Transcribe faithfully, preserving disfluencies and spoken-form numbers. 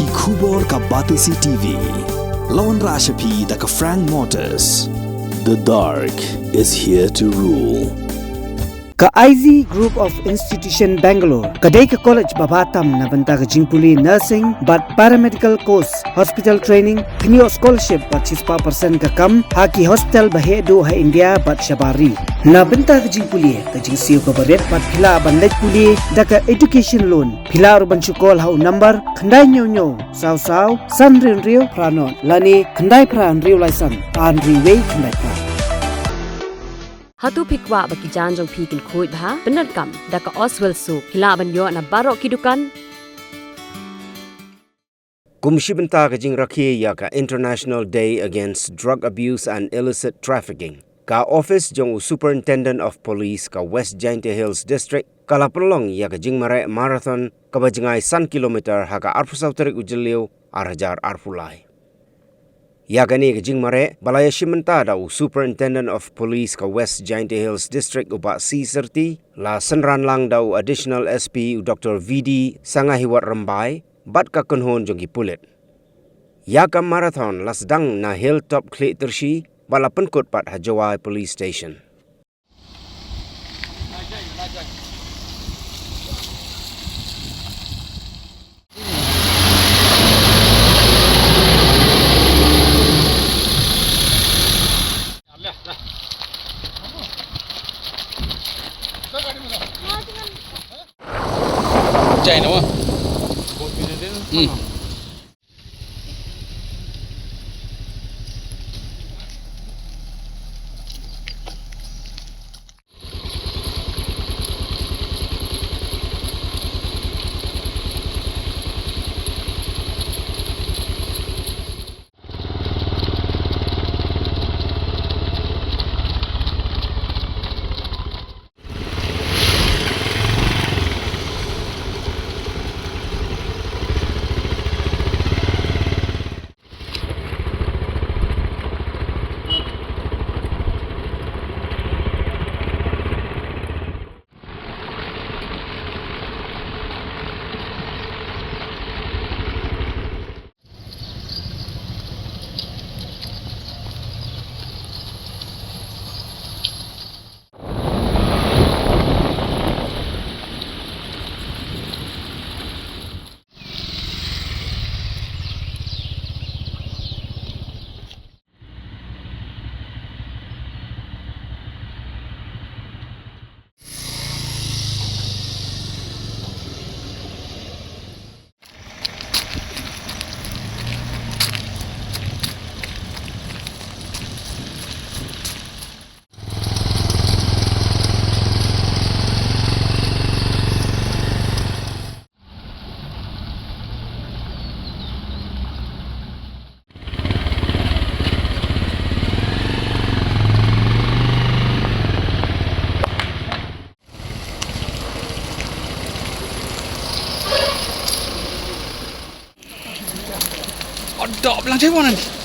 Ki khubor ka Batesi T V. La wanrah sha phi da ka Frank Motors. The dark is here to rule. Ka I Z Group of Institution Bangalore ka dei ka college ba bha tam na bynta ka jingpule nursing bad paramedical course, hospital training, kynnoh scholarship bad shispah percent ka kam ha ki hospital ba heh duh ha India bad shabar ri. Na bynta ka jingpule ka jingsiew kaba rit bad phi lah ban leit pule da ka education loan. Phi lah ruh ban shu call ha u number khyndai hynñiew hynñiew saw saw san hynriew hynriew phra nod lane khyndai phra hynriew lai san ar hynriew wei khyndai phra. Hato phi kwah ba ki jaiñ jong phi kin khuid bha? Pyndonkam da ka Oswell Soap. Phi lah ban ïoh na baroh ki dukan. Kum shi bynta ka jingrakhe ïa ka International Day Against Drug Abuse and Illicit Trafficking, ka office jong u Superintendent of Police ka West Jaintia Hills District ka la pynlong ïa ka jingmareh marathon kaba jngai san kilometer ha ka arphew saw tarik u Jylliew ar hajar arphew lai. Ïa kane ka jingmareh ba la ïashim bynta da u Superintendent of Police ka West Jaintia Hills District u Bah C Syrti, la synran lang da u Additional S P u Doktor V D Sangahiwat Rymbai bad ka kynhun jong ki pulit. Ïa ka marathon la sdang na Hilltop Khliehtyrshi bad la pynkut pat ha Jowai Police Station. Dok lang cai wanan.